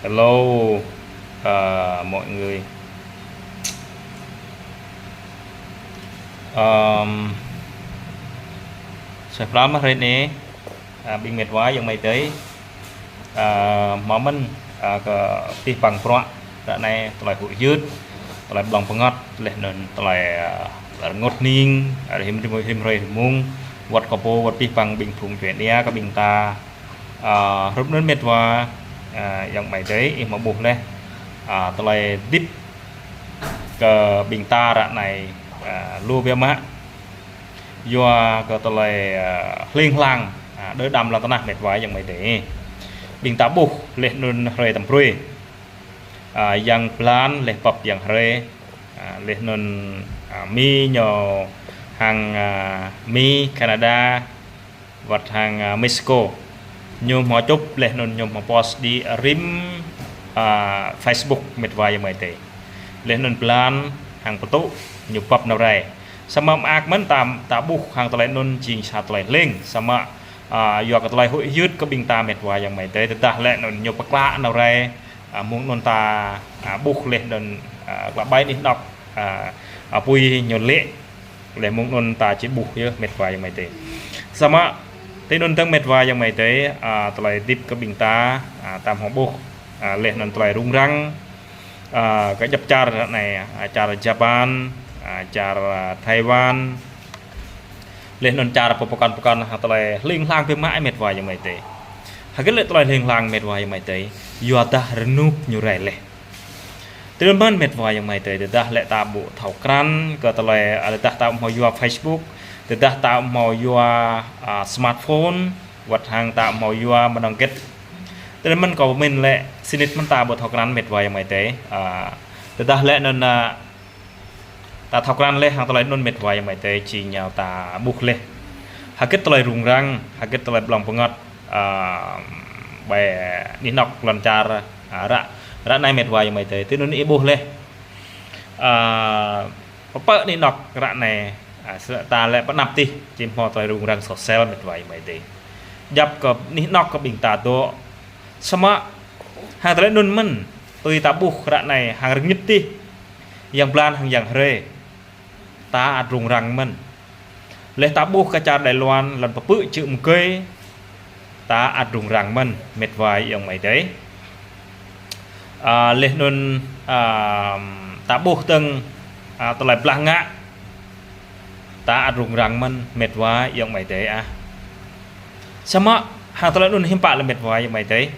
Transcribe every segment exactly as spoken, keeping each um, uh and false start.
Hello, à, mọi người. Ờm, sơpram mơ̆ hrơi anai, à, ƀing mĕt wa ayŏng amai adơi, à, hmâo mơ̆n, à, kơ abih bang bruă ră anai tơlơi huĭ hyưt, tơlơi blŏng pơngăt, laih anŭn tơlơi, à, rơngot hning, à, rĭm, rĭm, rĭm hrơi rĭm mông, wơ̆t kơ pô, wơ̆t abih bang ƀing phung djuai ania kơ ƀing ta, à, hrup anŭn mĕt wa, à, ayŏng amai adơi, ih hmâo ƀuh laih, à, tơlơi hơdip kơ ƀing ta ră anai, à, lu biă mă. Yua kơ tơlơi, à, hling hlang, à, đơ đam lŏn tơnah mĕt wa ayŏng amai adơi. Ƀing ta ƀuh laih anŭn hrơi tơm brơi. À, yang blan laih pŏp yang hrơi. À, laih anŭn, à, Mi ñu hăng, à, Mi, Canada, wơ̆t hăng, à, Mexico. Ñu hmâo čŭp laih anŭn ñu hmâo post đĭ rĭm, à, Facebook mĕt wa ayŏng amai adơi. Laih anŭn blan hăng pơtŭ ñu pŏp nao rai. Samơ̆ mơak mơ̆n ta, ta ƀuh hăng tơlơi anŭn jing sa tơlơi hling. Samơ̆, à, yua kơ tơlơi huĭ hyưt kơ ƀing ta mĕt wa ayŏng amai adơi. Tơdah laih anŭn ñu pơklă nao rai, à, mơ̆ng anŭn ta, à, ƀuh laih anŭn, à, klă ƀai anih anŏk, à, apui ñu lĕ. Laih mơ̆ng anŭn ta či ƀuh yơh mĕt wa ayŏng amai adơi. Samơ̆ tui anŭn dơ̆ng mĕt wa ayŏng amai adơi, à, tơlơi hơdip kơ ƀing ta, à, ta hmâo ƀuh, à, laih anŭn tơlơi rŭng răng, à, kơ djŏp čar ră anai, à, čar Japan, à, čar, à, Taiwan, laih anŭn čar pơkŏn pơkŏn, à, tơlơi hling hlang biă mă mĕt wa ayŏng amai adơi. Hơget lĕ tơlơi hling hlang mĕt wa ayŏng amai adơi, yua dah rơnŭk ñu rai laih. Tui anŭn mơ̆n mĕt wa ayŏng amai adơi, tơdah lĕ ta ƀu thâo krăn kơ tơlơi, à, tơdah ta hmâo yua Facebook, tơdah ta hmâo yua, à, smartphone, wơ̆t hăng ta hmâo yua mơnơ̆ng hơget. Tui anŭn mơ̆n kâo pơmĭn lĕ sĭt nik mơ̆n ta ƀu thâo krăn mĕt wa ayŏng amai adơi. À, tơdah lĕ anŭn, à, ta thâo krăn laih hăng tơlơi anŭn mĕt wa ayŏng amai adơi, jing ñu ta ƀuh laih. Hơget tơlơi rŭng răng, hơget tơlơi blŏng pơngăt, à, ƀơi anih anŏk lŏn čar, à, ră, ră anai mĕt wa ayŏng amai adơi. Tui anŭn ih ƀuh laih. À, pơpă anih anŏk ră anai, à, sơlă ta lĕ pơanăp tih, či hmâo tơlơi rŭng răng sôsel mĕt wa ayŏng amai adơi. Djŏp kơ anih anŏk kơ ƀing ta dŏ. Samơ̆ hăng tơlơi anŭn mơ̆n, tui ta ƀuh ră anai hăng rơngit tih, yang blan hăng yang hrơi, ta ăt rŭng răng mơ̆n. Laih ta ƀuh kơ čar Đài Loan lŏn pơpư̆ čư̆ mơgơi, ta ăt rŭng răng mơ̆n mĕt wa ayŏng amai adơi. À, laih anŭn, à, ta ƀuh dơ̆ng, à, tơlơi blah ngă, ta ăt rŭng răng mơ̆n mĕt wa ayŏng amai adơi ah. Samơ̆ hăng tơlơi anŭn hiư̆m pă lĕ mĕt wa ayŏng amai adơi.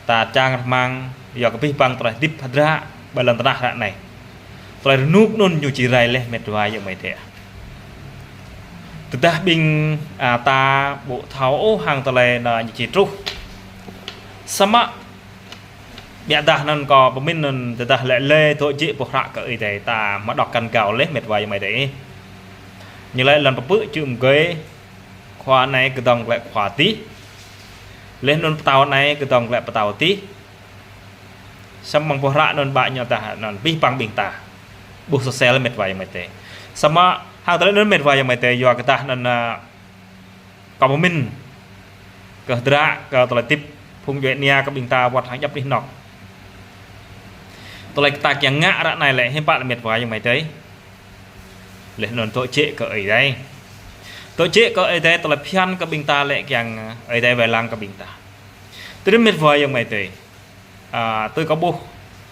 Ta čang rơmang, yua kơ abih bang tơlơi hơdip hơdră ƀơi lŏn tơnah ră anai. Tơlơi rơnŭk anŭn ñu či rai laih mĕt wa ayŏng amai adơi ah. Tơdah ƀing, à, ta ƀu thâo ôh hăng tơlơi anŭn ñu či truh. Samơ̆ biă dah anŭn kâo pơmĭn anŭn tơdah lĕ lĕ dŏ jĕ pơhră kơ Ơi Adai ta hmâo đŏk kăn gao laih mĕt wa ayŏng amai adơi. Ñu laĭ lŏn pơpư̆ čư̆ mơgơi, khua anai kơdŏng glaĭ khua adih. Laih anŭn pơtao anai kơdŏng glaĭ pơtao adih. Samơ̆ mơ̆ng pơhră anŭn ƀă ñu dah anŭn abih bang ƀing ta ƀuh sôsel mĕt wa ayŏng amai adơi. Samơ̆ hăng tơlơi anŭn mĕt wa ayŏng amai adơi yua kơ dah anŭn, à, kâo pơmĭn kơ hơdră kơ tơlơi hơdip phung djuai ania kơ ƀing ta wơ̆t hăng djŏp anih anŏk. Tơlơi kơ ta kiăng ngă ră anai lĕ hiư̆m pă lĕ mĕt wa ayŏng amai adơi. Laih anŭn dŏ jĕ kơ Ơi Adai. Dŏ jĕ kơ Ơi Adai tơlơi phiăn kơ ƀing ta lĕ kiăng Ơi Adai wai lăng kơ ƀing ta. Tơdơi mĕt wa ayŏng amai adơi. À, tui kâo ƀuh,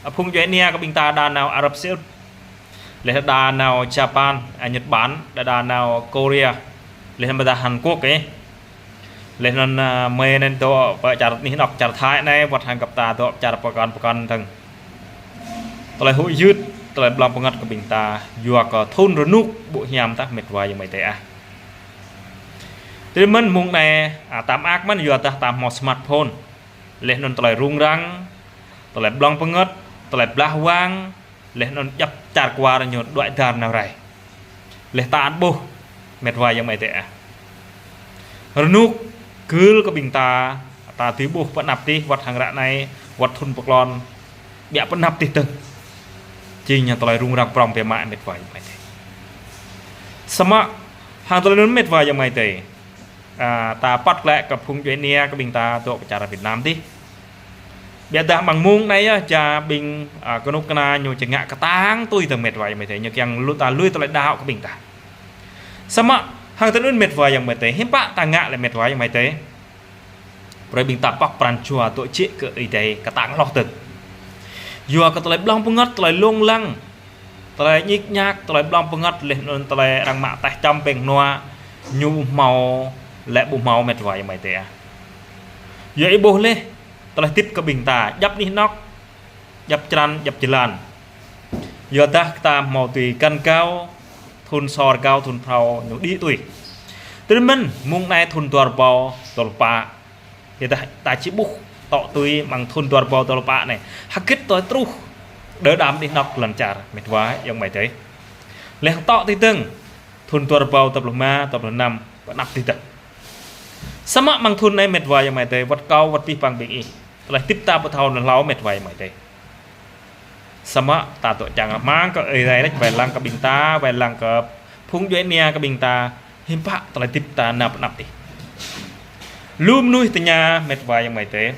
à, phung djuai ania kơ ƀing ta đa nao Arab Saudi. Laih đa nao Japan, à, Nhật Bản, đa đa nao Korea. Laih anŭn ƀôdah Hàn Quốc ih. Laih anŭn, à, mơi anŭn dŏ pơ čar anih anŏk čar Thái anai, wơ̆t hăng gơp ta dŏ čar pơkŏn pơkŏn dơ̆ng. Tơlơi huĭ hyưt, tơlơi blŏng pơngăt kơ ƀing ta, yua kơ thŭn rơnŭk ƀu hiam tah mĕt wa ayŏng amai adơi ah. Tơdơi mơ̆n mông anai, à, ta mơak mơ̆n yua dah ta hmâo smartphone. Laih anŭn tơlơi rŭng răng, tơlơi blŏng pơngăt, tơlơi blah wang, laih anŭn djŏp čar kwar ñu đuaĭ dar nao rai. Laih ta ăt ƀuh, mĕt wa ayŏng amai adơi ah. Rơnŭk gưl kơ ƀing ta, ta dưi ƀuh pơanăp tih wơ̆t hăng ră anai, wơ̆t thŭn pơklŏn, biă pơanăp tih dơ̆ng. Jing ñu tơlơi rŭng răng prŏng biă mă mĕt wa ayŏng amai adơi. Samơ̆ hăng tơlơi anŭn mĕt wa ayŏng amai adơi. À, ta păt glaĭ kơ phung djuai ania kơ ƀing ta dŏ pơ čar Việt Nam tih. Biă dah mơ̆ng mông anai yơh, ča ƀing, a, kơnuk kơna ñu či ngă kơtang tui tơ̆ng mĕt wa ayŏng amai adơi. Ñu kiăng lui ta lui tơlơi đaŏ kơ ƀing ta. Samơ̆ hăng tơnun mĕt wa ayŏng amai adơi. Hiư̆m pă ta ngă lĕ mĕt wa ayŏng amai adơi. Brơi ƀing ta pŏk pran jua dŏ jĕ kơ Ơi Adai kơtang hloh tơ̆ng. Yua kơ tơlơi blŏng pơngăt, tơlơi lông lăng, tơlơi ñik ñak, tơlơi blŏng pơngăt laih anŭn tơlơi arăng mă taih čăm pĕng nua ñu ƀu hmâo, lĕ ƀu hmâo mĕt wa ayŏng amai adơi. Yua ih ƀuh laih, tơlơi hơdip kơ ƀing ta, djăp anih anŏk, djăp črăn, djăp jơlan. Yua dah kơ ta hmâo tui găn gao, thun sor gao, thun phrâo, ñu đĭ tui. Tui mơ̆n, mông anai thun dua rơbâo dua pluh pă. Yua dah ta či ƀuh, tŏ tui mơ̆ng thun dua rơbâo dua pluh pă anai. Hơgĕt tơlơi truh, đơ đam anih anŏk lŏn čar, mĕt wa ayŏng amai adơi. Laih tŏ tui tơ̆ng, thun dua rơbâo dua pluh rơma, dua pluh năm, pơanăp tui tơ̆ng. Samơ̆ mơ̆ng thun anai mĕt wa ayŏng amai adơi, wơ̆t kâo, wơ̆t abih bang ƀing ih. Tơlơi hơdip ta ƀu thâo nao hlâo mĕt wa ayŏng amai adơi. Samơ̆ ta dŏ čang rơmang kơ Ơi Adai laih, wai lăng kơ ƀing ta, wai lăng kơ phung djuai ania kơ ƀing ta, hiư̆m pă tơlơi hơdip ta nao pơanăp tih. Lu mơnuih tơña mĕt wa ayŏng amai adơi.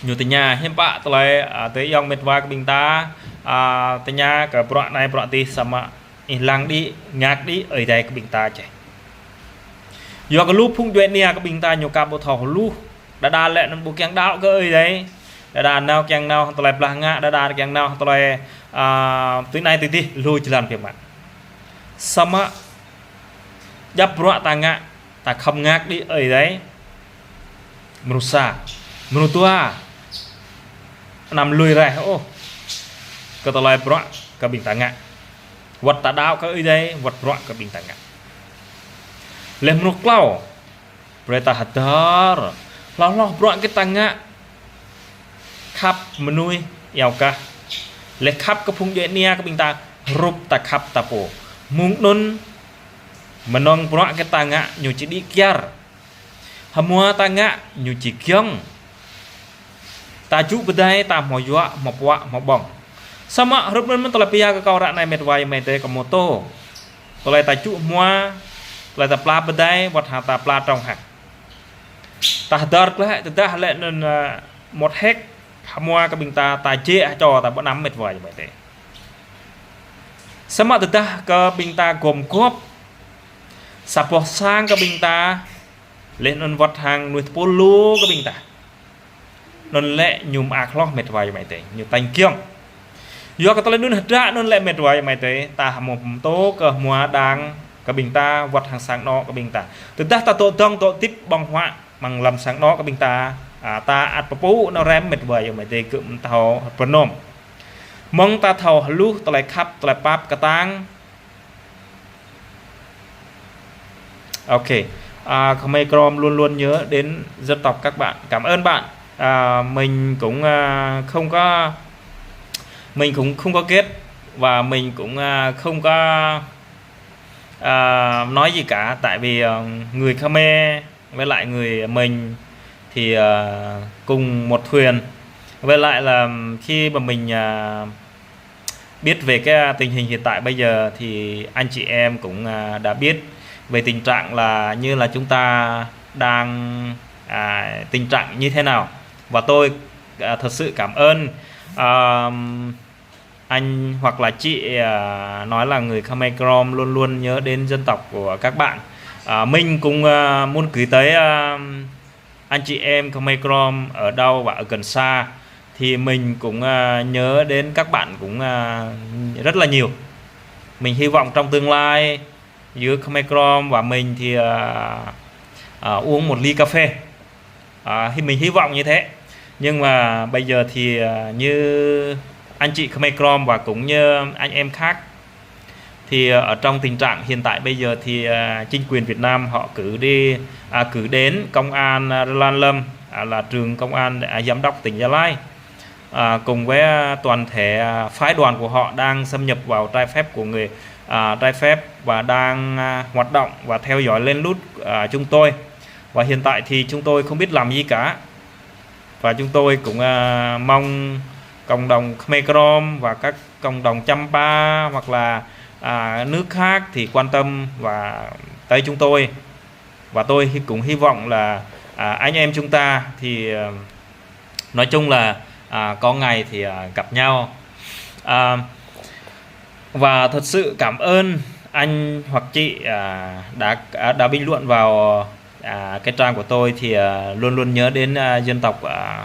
Ñu tơña hiư̆m pă tơlơi, a, tơlơi ayŏng mĕt wa kơ ƀing ta, a, tơña kơ bruă anai bruă adih samơ̆ ih lăng đĭ, ngă đĭ, Ơi Adai kơ ƀing ta čeh. Yua kơ lu phung djuai ania kơ ƀing ta ñu ka ƀu thâo hluh. Đơđa lĕ anŭn ƀu kiăng đaŏ kơ Ơi Adai. Đơđa nao kiăng nao tơlơi blah ngă, đơđa kiăng nao tơlơi, a, tui anai tui adih, lu jơlan biă mă. Samơ̆ djăp bruă ta ngă, ta khŏm ngă đĭ Ơi Adai. Mrô sa, mrô dua, anăm lui raih ôh kơ tơlơi bruă kơ ƀing ta ngă. Wơ̆t ta đaŏ kơ Ơi Adai, wơ̆t bruă kơ ƀing ta ngă. Laih mrô klâo, brơi ta hơdơr, hloh hloh bruă hơgĕt ta ngă, khăp mơnuih iâu kah. Laih khăp kơ phung djuai ania kơ ƀing ta, hrup ta khăp ta pô. Mơ̆ng anŭn, mơnơ̆ng bruă hơgĕt ta ngă, ñu či đĭ kyar. Hmua ta ngă, ñu či giŏng. Ta čuh pơdai, ta hmâo yuă, hmâo puă, hmâo ƀơ̆ng. Samơ̆ hrup anŭn mơ̆n tơlơi pia kơ kâo ră anai mĕt wa ayŏng amai adơi kơ mô tô. Tơlơi ta čuh hmua, tơlơi ta pla pơdai, wơ̆t hăng ta pla trong hăng. Ta hơdơr glaĭ, tơdah lĕ anŭn, a, một héc, hmua kơ ƀing ta, ta jĕ hơčô ta ƀu năm mĕt wa ayŏng amai adơi. Samơ̆ tơdah kơ ƀing ta gum gŏp, sa boh sang kơ ƀing ta, laih anŭn wơ̆t hăng mơnuih tơpul lu kơ ƀing ta. Anŭn lĕ ñu mơak hloh mĕt wa ayŏng amai adơi, ñu tañ giŏng. Yua kơ tơlơi anŭn hơdră anŭn lĕ mĕt wa ayŏng amai adơi, ta hmâo pơtô kơ hmua đang kơ ƀing ta, wơ̆t hăng sang anŏ kơ ƀing ta. Tơdah ta dŏ dơ̆ng dŏ hơdip ƀơ̆ng huă mơ̆ng lăm sang anŏ kơ ƀing ta, a, ta ăt pơpŭ nao rem mĕt wa ayŏng amai adơi kơ mơ̆n thâo pơnôm. Mơ̆ng ta thâo hluh tơlơi khăp, tơlơi pap kơtang, Ok. À, Khmer Krom luôn luôn nhớ đến dân tộc các bạn. Cảm ơn bạn. À, mình cũng, à, không có, mình cũng không có ghét và mình cũng, à, không có, à, nói gì cả. Tại vì, à, người Khmer với lại người mình thì, à, cùng một thuyền. Với lại là khi mà mình, à, biết về cái, à, tình hình hiện tại bây giờ thì anh chị em cũng, à, đã biết về tình trạng là như là chúng ta đang, à, tình trạng như thế nào. Và tôi, à, thật sự cảm ơn, à, anh hoặc là chị, à, nói là người Khmer Krom luôn luôn nhớ đến dân tộc của các bạn. À, mình cũng, à, muốn gửi tới, à, anh chị em Khmer Krom ở đâu và ở gần xa thì mình cũng, à, nhớ đến các bạn cũng, à, rất là nhiều. Mình hy vọng trong tương lai giữa Khmer Krom và mình thì, à, à, uống một ly cà phê. À, thì mình hy vọng như thế. Nhưng mà bây giờ thì, à, như anh chị Khmer Krom và cũng như anh em khác thì, ờ, ở trong tình trạng hiện tại bây giờ thì, ờ, chính quyền Việt Nam họ cử đi, à, cử đến công an, à, Rlan Lâm, à, là trưởng công an, à, giám đốc tỉnh Gia Lai, à, cùng với, à, toàn thể, à, phái đoàn của họ đang xâm nhập vào trái phép của người, à, trái phép và đang, à, hoạt động và theo dõi lén lút, à, chúng tôi. Và hiện tại thì chúng tôi không biết làm gì cả. Và chúng tôi cũng, à, mong cộng đồng Khmer Krom và các cộng đồng Champa hoặc là, à, nước khác thì quan tâm và tới chúng tôi. Và tôi hy-, cũng hy vọng là, à, anh em chúng ta thì, à, Nói chung là, à, có ngày thì, à, gặp nhau. À, và thật sự cảm ơn anh hoặc chị, à, đã, à, đã bình luận vào, à, cái trang của tôi thì, à, luôn luôn nhớ đến, à, dân tộc, à,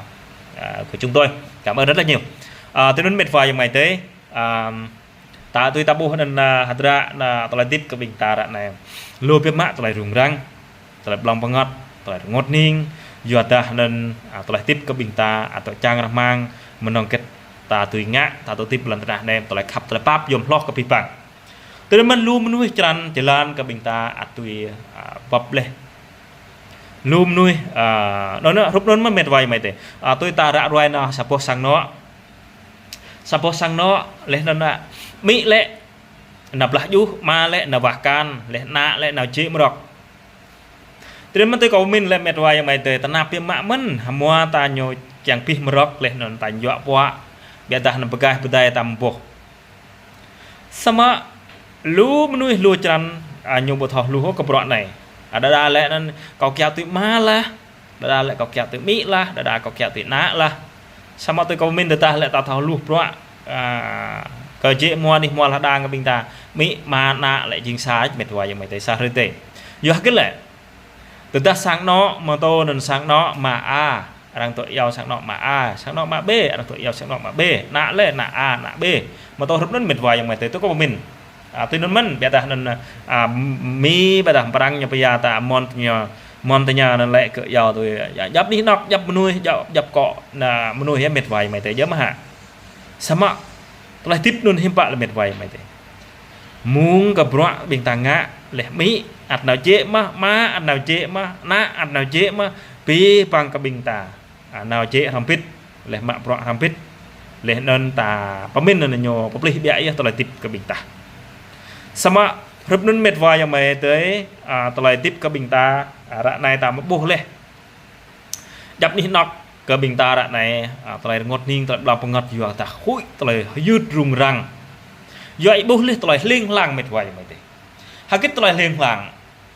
à, của chúng tôi. Cảm ơn rất là nhiều. À, tui anŭn mĕt wa ayŏng amai adơi. À, ta tui ta ƀuh anŭn, ah, hơdră, ah, tơlơi hơdip kơ ƀing ta ră anai. Lu biă mă tơlơi rŭng răng, tơlơi blŏng pơngăt, tơlơi rơngot hning, yua dah anŭn, ah, tơlơi hơdip kơ ƀing ta, ah, tŏ čang rơmang, mơnơ̆ng hơget ta tui ngă, ta tŏ hơdip lŏn tơnah anai, tơlơi khăp, tơlơi pap, yom hloh kơ abih bang. Tui anŭn mơ̆n lu mơnuih črăn jơlan kơ ƀing ta, ah, tui, ah, bưp laih. Lu mơnuih, ah, anŭn, anŭn, hrup anŭn mơ̆n mĕt wa ayŏng amai adơi. Ah, tui ta ră ruai nao sa boh sang anŏ. Sa boh sang anŏ, laih anŭn, ah, amĭ lĕ nao blah djuh, ama lĕ nao wah akan, laih ană lĕ nao jĕ mrŏk. Tui anŭn mơ̆n tui kâo pơmĭn lĕ mĕt wa ayŏng amai adơi, tơnap biă mă mơ̆n, hmua ta ñu kiăng abih mrŏk, laih anŭn ta juă puă, biă dah anŭn pơgai pơdai ta mơboh. Samơ̆ lu mơnuih lu črăn, ah, ñu ƀu thâo hluh kơ bruă anai. Ah, đơđa lĕ anŭn kâo kiaŏ tui ama lah, đơđa lĕ kâo kiaŏ tui amĭ lah, đơđa kâo kiaŏ tui ană lah. Samơ̆ tui kâo pơmĭn tơdah lĕ ta thâo hluh bruă, ah, kơ jĕ hmua anih hmua hơđang kơ ƀing ta. Amĭ, ama, ană lĕ jing sa mĕt wa ayŏng amai adơi, sa hrơi adai. Yua hơget lĕ? Tơdah sang anŏ, mơ̆ tŏ anŭn sang anŏ ama A, arăng tŏ iâu sang anŏ ama A, sang anŏ ama B, arăng tŏ iâu sang anŏ ama B, ană lĕ ană A, ană B. Mơ̆ tŏ hrup anŭn mĕt wa ayŏng amai adơi, tui kâo pơmĭn. Ah, tui anŭn mơ̆n, biă dah anŭn, ah, amĭ, biă dah amĭ arăng ñu pơyua ta, mơ̆n tơña, mơ̆n tơña anŭn lĕ kơ iâu tui, ah, djŏp anih anŏ, djŏp mơnuih, djŏp, djŏp akŏ, ană mơnuih yơh mĕt wa ayŏng amai adơi, yơh mơ̆ hă. Samơ̆ tơlơi hơdip anŭn hiư̆m pă lĕ mĕt wa ayŏng amai adơi. Mơ̆ng kơ bruă ƀing ta ngă, laih amĭ ăt nao jĕ mơ̆, ama ăt nao jĕ mơ̆, ană ăt nao jĕ mơ̆, abih bang kơ ƀing ta, ah, nao jĕ hrŏm hơbĭt, laih mă bruă hrŏm hơbĭt, laih anŭn ta pơmĭn anŭn ñu pơplih biă yơh tơlơi hơdip kơ ƀing ta. Samơ̆ hrup anŭn mĕt wa ayŏng amai adơi, ah, tơlơi hơdip kơ ƀing ta, ah, ră anai ta mơ̆ ƀuh laih. Djŏp anih anŏ kơ ƀing ta ră anai, ah, tơlơi rơngot hning, tơlơi blŏng pơngăt yua dah huĭ, tơlơi hyưt rŭng răng. Yua ih ƀuh laih tơlơi hling hlang mĕt wa ayŏng amai adơi. Hơget tơlơi hling hlang?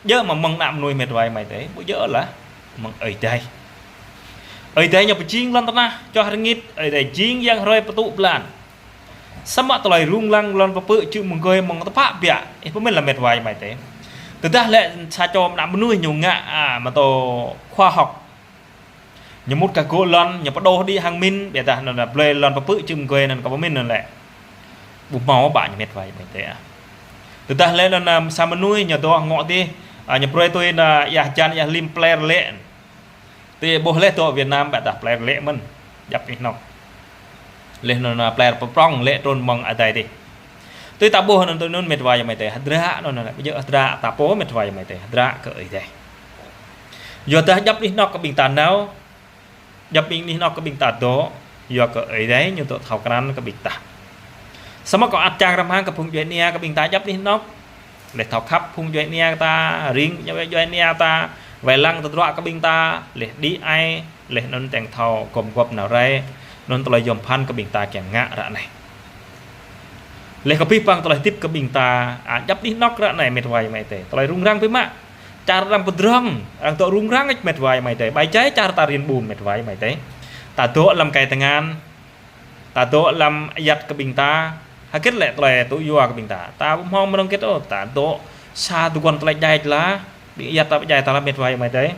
Djơ̆ mơ̆ mơ̆ng ană mơnuih mĕt wa ayŏng amai adơi, ƀu djơ̆ lah mơ̆ng Ơi Adai. Ơi Adai ñu pơjing lŏn tơnah, čoh rơngit, Ơi Adai jing yang hrơi pơtŭ blan. Samơ̆ tơlơi rŭng răng lŏn pơpư̆ čư̆ mơgơi mơ̆ng tơpă biă. Ih pơmĭn lĕ mĕt wa ayŏng amai adơi. Tơdah lĕ sa čô ană mơnuih ñu ngă, ah, mơ̆ tŏ khoa học. Ñu mŭt kơ gŏ lŏn, ñu pơđôh đĭ hăng min, biă dah anŭn lĕ blơi lŏn pơpư̆ čư̆ mơgơi anŭn kâo pơmĭn anŭn lĕ ƀu hmâo ƀă ñu mĕt wa ayŏng amai adơi ah. Tơdah lĕ anŭn, ah, sa mơnuih ñu dŏ ngŏ adih, ah, ñu brơi tui anŭn, ah, ia hơjan ia hlim plơi rơlĕ. Tui ƀuh laih dŏ Việt Nam biă dah plơi rơlĕ mơ̆n, djŏp anih anŏ. Laih anŭn, ah, plơi pơprŏng lĕ trŭn mơ̆ng adai adih. Tui ta ƀuh anŭn tui anŭn mĕt wa ayŏng amai adơi, hơdră anŭn, anŭn, ƀu djơ̆ hơdră ta pô mĕt wa ayŏng amai adơi, hơdră kơ Ơi Adai. Yua dah djŏp anih anŏ kơ ƀing ta nao, djŏp anih anŏ kơ ƀing ta dŏ, yua kơ Ơi Adai ñu dŏ thâo krăn kơ ƀing ta. Samơ̆ kâo ăt čang rơmang kơ phung djuai ania kơ ƀing ta djŏp anih anŏ. Laih thâo khăp phung djuai ania ta, ring djuai, djuai ania ta, wai lăng tơdruă kơ ƀing ta, laih đĭ ai, laih anŭn tơ̆ng thâo gum gŏp nao rai, anŭn tơlơi yom pơphan kơ ƀing ta kiăng ngă ră anai. Laih kơ abih bang tơlơi hơdip kơ ƀing ta, ah, djŏp anih anŏ ră anai mĕt wa ayŏng amai adơi. Tơlơi rŭng răng biă mă. Čar arăng pơdrŏng, arăng dŏ rŭng răng ih mĕt wa ayŏng amai adơi. Bai jai čar ta rian ƀun mĕt wa ayŏng amai adơi. Ta dŏ lăm kai tơngan, ta dŏ lăm ayăt kơ ƀing ta. Hơget lĕ tơlơi tŭ yua kơ ƀing ta. Ta ƀu hmâo mơnơ̆ng hơget ôh, ta dŏ sa tơguan tơlơi djai jơlah, ƀing ayăt ta pơdjai ta lah mĕt wa ayŏng amai adơi.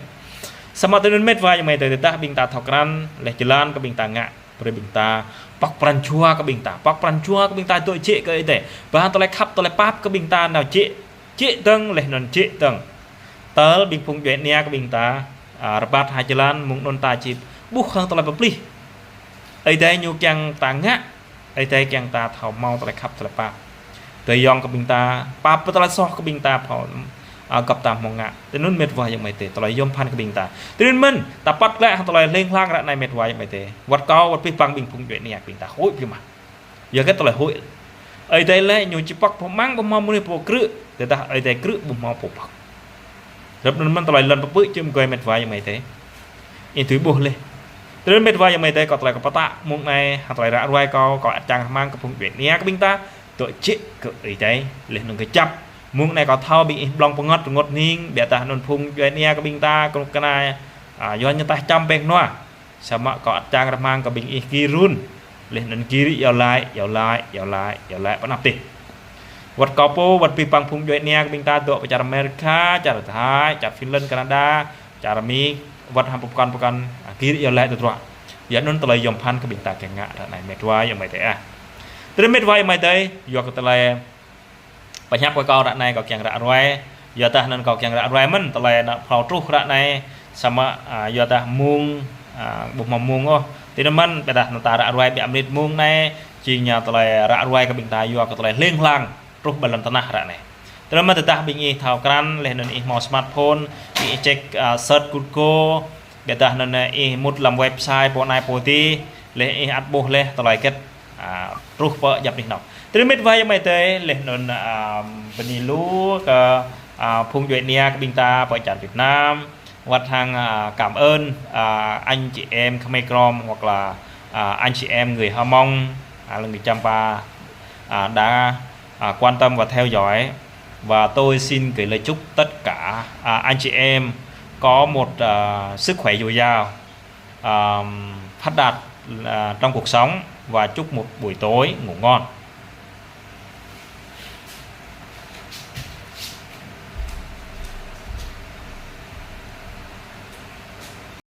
Samơ̆ tui anŭn mĕt wa ayŏng amai adơi, tơdah ƀing ta thâo krăn, laih jơlan kơ ƀing ta ngă, brơi ƀing ta pŏk pran jua kơ ƀing ta, pŏk pran jua kơ ƀing ta dŏ jĕ kơ Ơi Adai. Ƀă hăng tơlơi khăp, tơlơi pap kơ ƀing ta nao jĕ, jĕ dơ̆ng, laih anŭn jĕ dơ̆ng. Tơl ƀing phung djuai ania kơ ƀing ta, ah, rơbat ha jơlan, mơ̆ng anŭn ta či ƀuh hăng tơlơi pơplih. Ơi Adai ñu kiăng ta ngă, Ơi Adai kiăng ta thâo hmâo tơlơi khăp tơlơi pap. Tơlơi yŏng kơ ƀing ta, pap pơtơlơi soh kơ ƀing ta, phao, ah, gŏp ta hmâo ngă. Tui anŭn mĕt wa ayŏng amai adơi, tơlơi yom pơphan kơ ƀing ta. Tui anŭn mơ̆n, ta păt glaĭ hăng tơlơi hling hlang ră anai mĕt wa ayŏng amai adơi. Wơ̆t kâo, wơ̆t abih bang ƀing phung djuai ania kơ ƀing ta huĭ biă mă. Yua kơ tơlơi huĭ. Ơi Adai lĕ ñu či pŏk pơmăng ƀu hmâo mơnuih pô krư̆, tơdah Ơi Adai krư̆ ƀu hmâo pô pŏk. Hrup anŭn mơ̆n tơlơi lŏn pơpư̆ čư̆ mơgơi mĕt wa ayŏng amai adơi. Ih tui ƀuh laih. Tui anŭn mĕt wa ayŏng amai adơi, kâo tơlơi kâo pơtă mơ̆ng anai, hăng tơlơi ră ruai kâo, kâo ăt čang rơmang kơ phung djuai ania kơ ƀing ta, dŏ jĕ kơ Ơi Adai, laih anŭn kơjăp. Mơ̆ng anai kâo thâo ƀing ih blŏng pơngăt rơngot hning, biă dah anŭn phung djuai ania kơ ƀing ta, kơnuk kơna, ah, yua ñu tah čăm pĕng nua. Samơ̆ kâo ăt čang rơmang kơ ƀing ih gir run. Laih anŭn gir iâu laĭ, iâu laĭ, iâu laĭ, iâu laĭ pơ anăp tih. Wơ̆t kâo pô, wơ̆t abih bang phung djuai ania kơ ƀing ta dŏ pơ čar Amerika, čar Thái, čar Finland, Canada, čar Mi, wơ̆t hăng pơkŏn pơkŏn, a, gir iâu laĭ tơdruă. Yua anŭn tơlơi yom pơphan kơ ƀing ta kiăng ngă ră anai met wa ayŏng amai adơi ah. Tơdơi met wa ayŏng amai adơi, yua kơ tơlơi pơhiăp kơ kâo ră anai kâo kiăng ră ruai. Yua dah anŭn kâo kiăng ră ruai mơ̆n tơlơi anŭn phrâo truh ră anai samơ̆, a, yua dah mông, a, ƀu hmâo mông ôh. Tui anŭn mơ̆n ƀiădah anŭn ta ră ruai ƀiă mơnit mông anai, jing ñu tơlơi ră ruai kơ ƀing ta yua kơ tơlơi hling hlang truh ƀơi lŏn tơnah ră anai. Tui anŭn mơ̆n tơdah ƀing ih thâo krăn, laih anŭn ih hmâo smartphone, ih check, a, search Google, ƀiădah anŭn ih mŭt lăm website pô anai pô adih, laih ih ăt ƀuh laih tơlơi hơget, a, truh pơ djăp anih anŏ. Tơdơi met wa ayŏng amai adơi, laih anŭn, a, bơni lu kơ, a, phung djuai ania kơ ƀing ta pơ čar Việt Nam, wơ̆t hăng, a, cảm ơn, a, anh chị em Khmer Krom hoặc là, a, anh chị em người Hmông, a, là người Champa, a, đã, a, quan tâm và theo dõi. Và tôi xin gửi lời chúc tất cả, à, anh chị em có một, à, sức khỏe dồi dào, à, phát đạt, à, trong cuộc sống và chúc một buổi tối ngủ ngon.